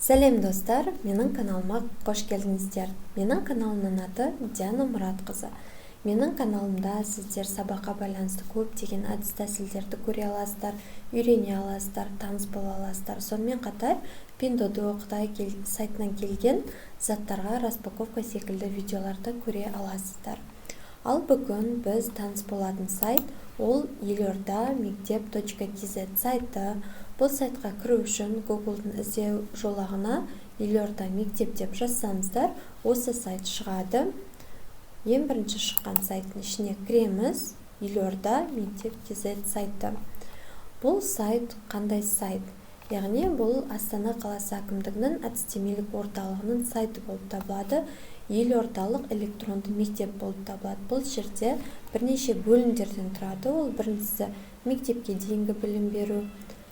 Сәлем, достар! Менің каналыма қош келдіңіздер. Менің каналымның аты Диана Мұратқызы. Менің каналымда сіздер сабаққа байланысты көптеген әдіс тәсілдерді көре аласыздар, үйрене аласыздар, таныс бола аласыздар. Сонымен қатар Пиндуодуо қытай сайтынан келген заттарға распаковка секілді видеоларды көре аласыздар. Ал бүгін біз таныс болатын сайт ол елорда мектеп.kz сайты. Бұл сайтқа кіру үшін Google'дың іздеу жолағына «Елорда мектеп» деп жазсаңыздар, осы сайт шығады. Ең бірінші шыққан сайттың ішіне кіреміз. Елорда мектеп kz сайты. Бұл сайт қандай сайт? Яғни бұл Астана қаласы әкімдігінің әдістемелік орталығының сайты болып табылады. Елордалық электронды мектеп болып табылады. Бұл жерде бірнеше бөлімдерден тұрады. Ол біріншісі мектепке дейінгі білім беру,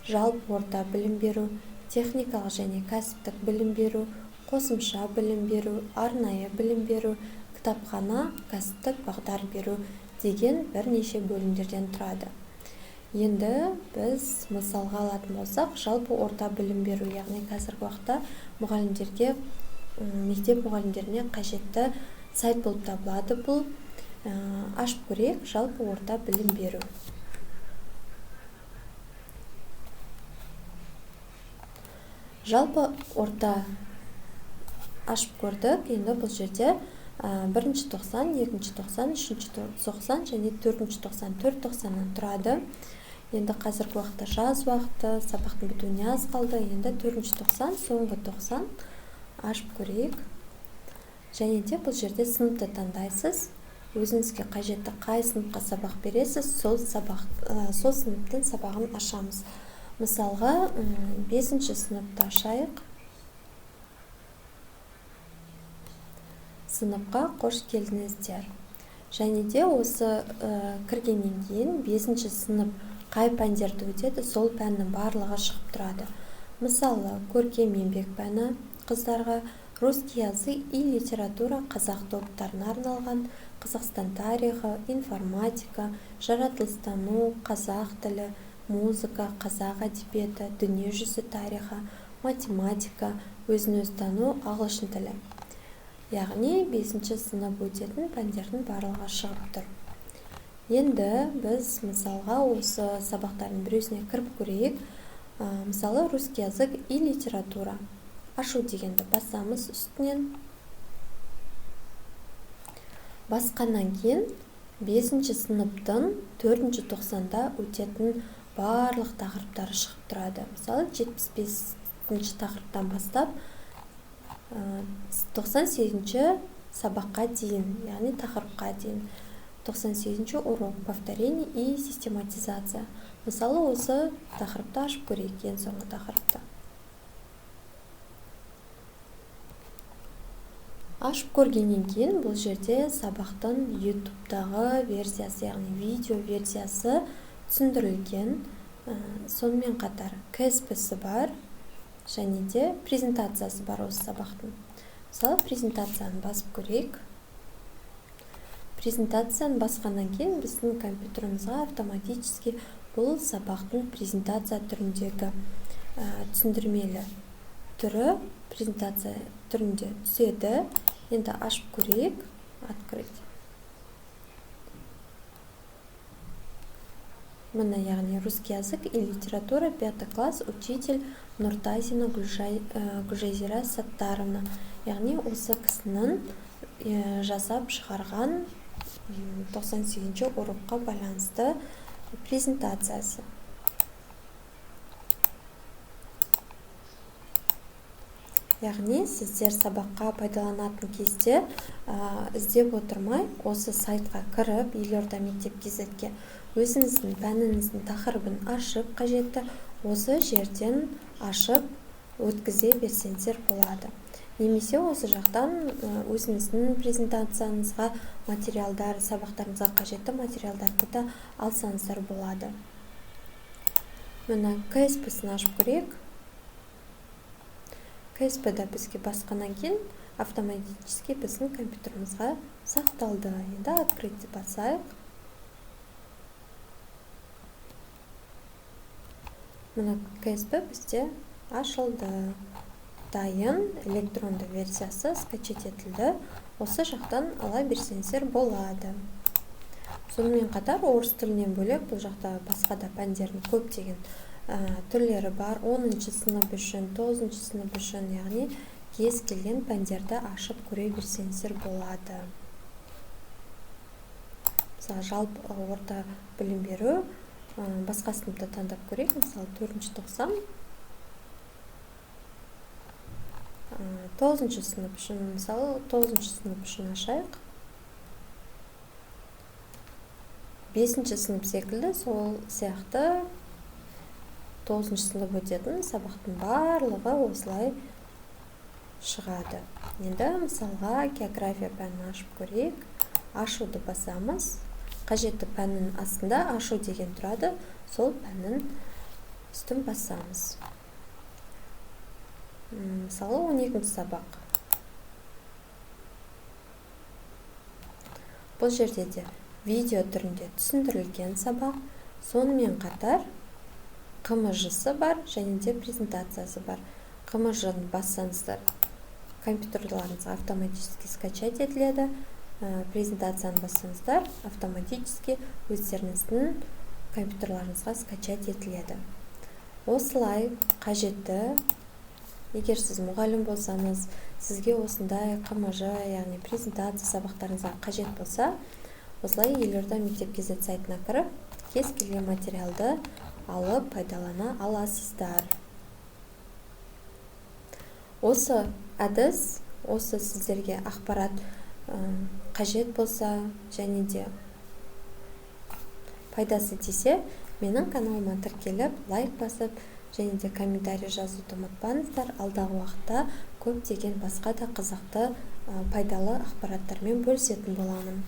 жалпы орта білім беру, техникалық және кәсіптік білім беру, қосымша білім беру, арнайы білім беру, кітапхана, кәсіптік бағдар беру деген бірнеше бөлімдерден тұрады. Енді біз мысалға алатын болсақ, жалпы орта білім беру, яғни қазіргі уақытта мұғалімдерге, мектеп мұғалімдеріне қажетті сайт болып табылады бұл. Ашып көрейік жалпы орта білім беру. Жалпы орта ашып көрдік. Енді бұл жерде бірінші 90, екінші 90, үшінші 90 және төртінші 90, төрт тоқсаннан тұрады. Енді қазіргі уақытта жаз уақыты, сабақтың бітуіне аз қалды. Енді төртінші 90, соңғы 90 ашып көрейік. Және де бұл жерде сыныпты таңдайсыз. Өзіңізге қажетті қай сыныпқа сабақ бересіз, сол сабақ, сол сыныптың сабағын ашамыз. Мысалға, бесінші сыныпты ашайық. Сыныпқа қош келдіңіздер. Және де осы кіргеннен кейін бесінші сынып қай пәндерді өтеді, сол пәннің барлығы шығып тұрады. Мысалы, көркем еңбек пәні қыздарға, русский язык и литература қазақ топтарына арналған, Қазақстан тарихы, информатика, жаратылыстану, қазақ тілі, музыка, қазақ әдебиеті, дүниежүзі тарихы, математика, өзін өзі тану, ағылшын тілі. Яғни бесінші сынып өтетін пәндердің барлығы шығып тұр. Енді біз мысалға осы сабақтардың біреусіне кіріп көрейік. Мысалы, русский язык и литература. Ашу дегенді басамыз үстінен. Басқаннан кейін бесінші сыныптың төртінші тоқсанда өтетін барлық тақырыптары шығып тұрады. Мысалы, 75-ші тақырыптан бастап 98-ші сабаққа дейін, яғни тақырыпқа дейін. 98-ші урок повторение и систематизация. Мысалы, осы тақырыпты ашып көрейік, ең соңғы тақырыпты. Ашып көргеннен кейін бұл жерде сабақтың YouTube'дағы версиясы, яғни видео версиясы түсіндірілген. Сонымен қатар КСП-сі бар және де презентациясы бар осы сабақтың. Мысалы, презентацияны басып көрейік. Презентацияны басқаннан кейін біздің компьютерімізге автоматически бұл сабақтың презентация түріндегі түсіндірмелі түрі презентация түрінде түседі. Енді ашып көрейік. Открыть. Міне, яғни русский язык и литература, пятый класс, учитель Нұртазина Гүлжазира Саттаровна. Яғни осы кісінің жасап шығарған 98-ші урокқа байланысты презентациясы. Яғни сіздер сабаққа пайдаланатын кезде іздеп отырмай, осы сайтқа кіріп, Елорда мектеп kz-ге өзіңіздің пәніңіздің тақырыбын ашып, қажетті осы жерден ашып өткізе берсеңіздер болады. Немесе осы жақтан өзіңіздің презентацияңызға материалдар, сабақтарыңызға қажетті материалдарды да алсаңыздар болады. Міне, КСП-сін ашып көрейік. КСП-да бізге басқаннан кейін автоматически біздің компьютерімізға сақталды. Енді открыть деп басайық. Міне, КСП бізде ашылды. Дайын электронды версиясы скачать етілді. Осы жақтан ала берсеңіздер болады. Сонымен қатар орыс тілінен бөлек бұл жақта басқа да пәндердің көптеген түрлері бар. 10-шы сынып үшін, 9-шы сынып үшін, яғни кез келген пәндерді ашып көре берсеңіздер болады. Мысалы, жалпы орта білім беру, басқа сыныпты таңдап көрейік. Мысалы, 4-ші тоқсан, 9-шы сынып үшін, мысалы, 9-шы сынып үшін ашайық. 5-ші сынып секілді, сол сияқты 9-шы сынып өтетін сабақтың барлығы осылай шығады. Енді мысалға география пәнін ашып көрейік. Ашуды басамыз. Қажетті пәннің астында ашу деген тұрады. Сол пәннің үстін басамыз. Мысалы, 12-ші сабақ. Бұл жерде де видео түрінде түсіндірілген сабақ. Сонымен қатар ҚМЖ-сы бар және де презентациясы бар. ҚМЖ-ны бассаңыздар, компьютерларыңызға автоматически скачать етіледі. Презентацияны бассаңыздар, автоматически өздеріңіздің компьютерларыңызға скачать етіледі. Осылай қажетті, егер сіз мұғалім болсаңыз, сізге осындай ҚМЖ, яғни презентация сабақтарыңызға қажет болса, осылай Елорда мектеп kz сайтына кіріп, кез келген материалды алып пайдалана аласыздар. Осы әдіс, осы сіздерге ақпарат қажет болса және де пайдасы тисе, менің каналыма тіркеліп, лайк басып және де комментарий жазуды ұмытпаңыздар. Алдағы уақытта көптеген басқа да қызықты, пайдалы ақпараттармен бөлісетін боламын.